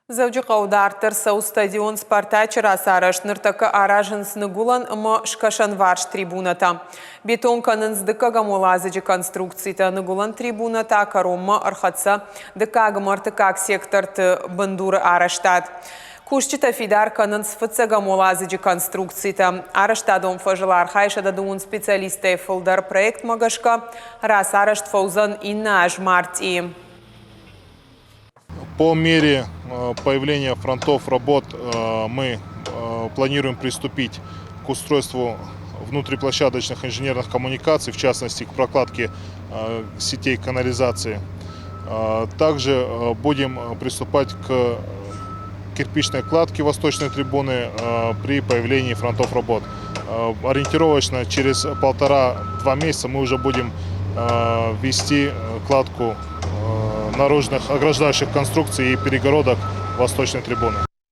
Дзӕуджыхъӕуы дарддӕр цӕуы стадион «Спартачы» рацарӕзт. Ныртӕккӕ аразынц ныгуылӕн ӕмӕ скӕсӕнварс трибунӕтӕ. Бетон кӕнынц дыккӕгӕм уӕладзыджы конструкцитӕ. Ныгуылӕн трибунӕ та кӕронмӕ ӕрхӕццӕ дыккаг ӕмӕ ӕртыккаг секторты бындуры арӕзтад. Кусджытӕ фидар кӕнынц фыццӕгӕм уӕладзыджы конструкцитӕ. Арӕзтадон фӕзыл архайы 110 специалисттӕй фылдӕр. Проектмӕ гӕсгӕ рацарӕзт фӕуыдзӕн иннӕ аз мартъийы. По мере появления фронтов работ мы планируем приступить к устройству внутриплощадочных инженерных коммуникаций, в частности к прокладке сетей канализации. Также будем приступать к кирпичной кладке восточной трибуны при появлении фронтов работ. Ориентировочно через полтора-два месяца мы уже будем вести кладку наружных ограждающих конструкций и перегородок восточной трибуны.